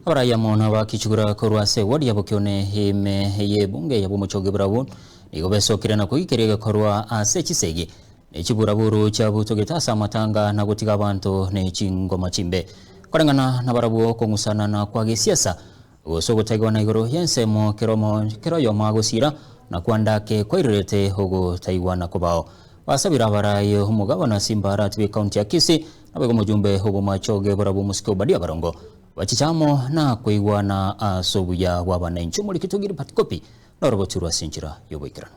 Abarai amo nabakichigura korwa ase eward ya Bokione ime y'ebunge ya Bomochoge barabwo nigo besokire na koikeria egekorwa ase chisegi ne chiburaburu chiabutogete ase amatanga na gotiga abanto ne chingoma chimbe. Koreng'ana nabarabwo okong'usanana kwa gesiasa gose ogotaigwana igoro y'ensemo kera kera oyomo agosiira na kwanda ake kwairerete ogotaigwana kobao. Basabire abarai omogabana Simba Arati bw'ecounty ya Kisii naboigo omojumbe obomachoge barabwo omosike Obadia Barongo Bachiche amo na koigwana ase obuya bw'abananchi. Omoriki Gilbert Kopi norogochi rw'ase enchera y'oboikeranu.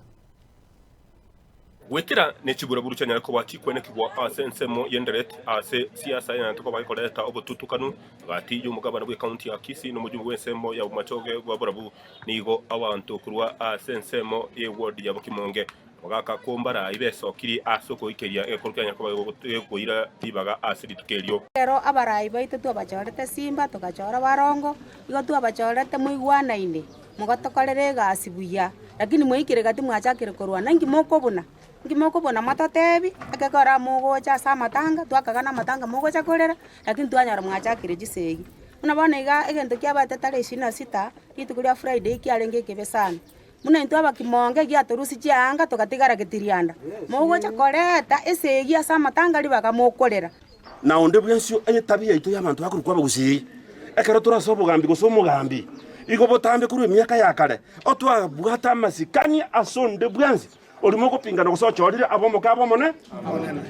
Goetera ne chiburaburu chianyare koba chikwenekigwa ase ensemo y'Endereti ase siasa enyarete koba ekoreta obotutukanu gati y'omogabana bw'ecounty ya Kisii na omojumbe bw'ensemo ya Bomachoge bwa Borabu. Nigo abanto korwa ase ensemo y'eward ya Bokimonge Mogaka kombarai besokirie ase okoikeria egekoro kianya koba gekoira ribaga ase rituko erio. Ekero abarai baito twabachorete simba, togachora barongo, igo twabachorete moigwanaine, mogatokorera egasi buya, lakini mwaikire gati mwachakire korwana, inki mokobuna? Inki mokobuna mototebi, ekekora mogocha ase amatanga, twakagana amatanga mogocha korera, lakini twanyora mwachakire chisegi. Buna bono iga egento kiabete tarehe ishirini na sita, rituko ria Friday kiarenge ekebe sana. Buna intwe abakimonge giatorusia chiaanga togatigara getirianda, mogocha koreta esegi ase amatanga ribaga mokorera. Na onde bwensi etabia yaito y'abanto bakorokwa abagusii, ekero tore ase obogambi gose omogambi, igo botambe korwa emiaka ya kare, otwabwate amasikani ase onde bwensi oria mogopingana gose ochorire abe omoke abe omone,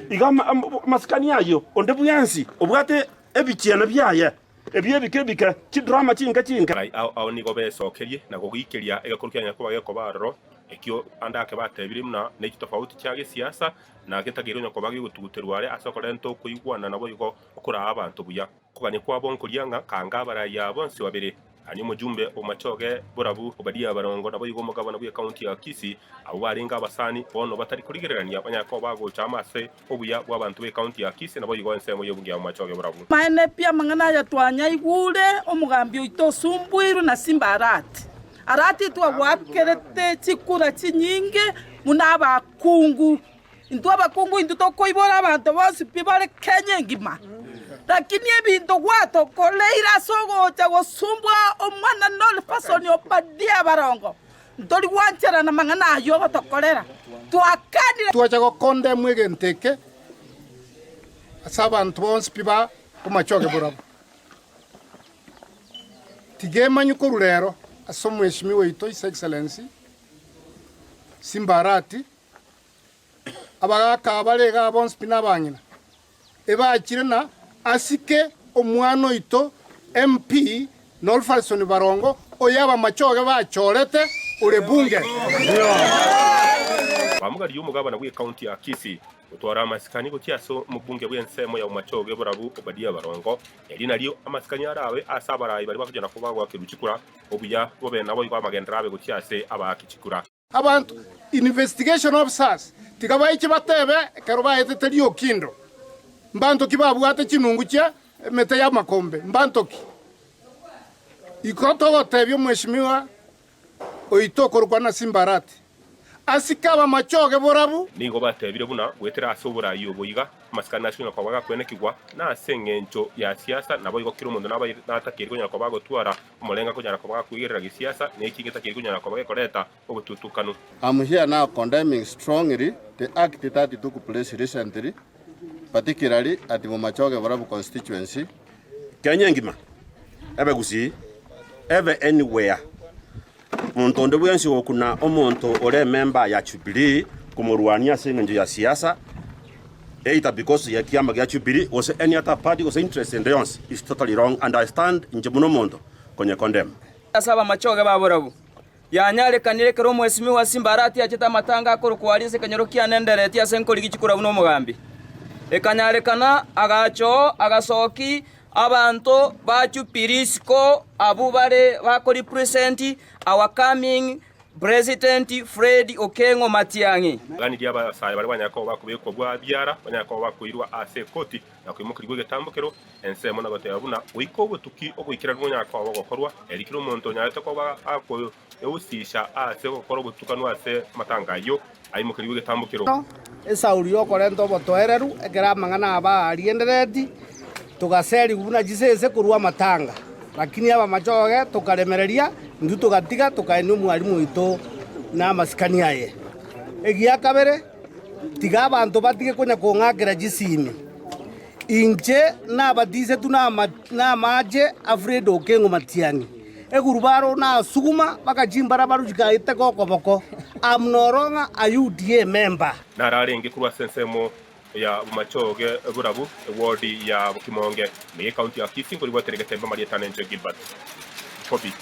igo amasikani ayio onde bwensi obwate ebichiana biaye. Ebi ebike ebike, chidrama chinke chinke. Arai ao ao nigo besokerie na goikeria egekoro kia Nyakoba gekoba aroro, ekio ande ake batebirie buna ne chitofauti chia gesiasa, na getakeire onye koba gegotuguterwa are ase okorenta okoigwana naboigo okoraa abanto buya. Okogania kwabo nkoria ng'a kanga abarai aba bonsi babere, yaani omojumbe o Machoge Borabu, Obadia Barongo, naboigo omogabana bw'ecounty ya Kisii, abwo barenge abasani, bono batari korigererania banyare koba bagocha amo ase obuya bw'abanto b'ecounty ya Kisii naboigo ensemo y'obunge ya Bomachoge Borabu. Amaene pi amang'ana aya twanyaigure, omogambi oito osumbuirwe na Simba Arati. Arati twagoakerete chikura chinyinge buna abakungu. Intwe abakungu intwe tokoibora abanto bonsi pi bare Kenya engima. Lakini ebinto gwatokoreire ase ogocha gosumbua omwana Noll Fason Obadia Barongo, Ntori gwancherana amang'ana ayio ogotokorera. Twakanire. Twacha gokondemwa egento eke ase abanto bonsi pi ba omochoge borabwo. Tiga emanywe korwa rero ase omweshimiwa oito His Excellency Simba Arati, abagaka bare igaa bonsi pi na abang'ina, ebachire na asike omwana oito MP Nolfalson Barongo oyo abamachoge bachorete ore bunge. Bamogaria omogabana bw'ecounty ya Kisii gotwara amasikani gochia ase omobunge bw'ensemo ya Bomachoge Borabu Obadia Barongo. Eri nario amasikani arabe ase abarai baria bagochia na koba goakerwa chikura, obuya bobe naboigo amagenderero abe gochia ase abaaki chikura. Abanto, investigation officers, tiga baiche batebe ekero baetete riokindo, mbanto ki babwate chinungu chia emete y'amakombe, mbanto ki? Igo togotebia omweshimiwa oito okorokwa Nasimba Arati, asike abamachoge borabu. Nigo batebire buna goetera ase oboraai obo iga, amasikani nasio konya koba gakwenekigwa, na ase engencho ya siasa naboigo kera omonto nabaire natakeire konyara koba agotwara Omorenge akonyara koba gakoigerera gesiasa, na ekiinga etakeiri konyara koba gekoreta obotutukanu. I'm here now condemning strongly the act that took place recently, particularly at Bomachoge Borabu constituency. Kenya engima, ebe Gusii, ebe anywhere, monto onde bwensi ogokuna omonto ore emember ya Jubilee komorwania ase eng'encho ya siasa, either because ye kiama gia Jubilee gose any other party gose interest ende yonsi is totally wrong and I stand inche buna omonto konye condemn. Ase abamachoge ba borabu, yanyarekanire ekero omwesimigwa Simbarati achete amatanga akorokwa aria ase ekenyoro kiane Endereti ase nkorigi chikura buna omogambi. Ekanyarekana agacha oo agasoki abanto ba Jubilee isiko abwo bare bakorepresent our coming President Fred Okeng'o Matiang'i. Ganirie abasae baria banyare koba bakobekwa bwa biara, banyare koba bakoirwa ase ekoti na koimokerigwa egetambokero ensemo na goteba buna goika obotuki oboikeranu bonyare koba bogokorwa, erio kera omonto onyarete koba akoeusisha ase ogokora obotukanu ase amatanga ayio, aimokerigwe egetambokero. Esauri y'okorenta obotoereru ekero amang'ana aba ariendereti, togaserigwa buna chisese korwa amatanga. Lakini abamachoge tokaremereria, intwe togatiga tokaenia omwalimu oito na amasikani aye. Egia kabere, tiga abanto batige konya kong'akera chisimi. Inche nabatisetwe namache a Fred Okengo Matiang'i. Egurubaro nasuguma baka chimbarabaru chikaiteka okoboko. Am no longer a UDA member. Nararenge korwa ase ensemo ya Bomachoge Borabu, ewodi ya Bokimonge, ime y'Ekaunti ya Kisii, nkoribwatera egetembe Marieta Nenche Gilbert Kobi.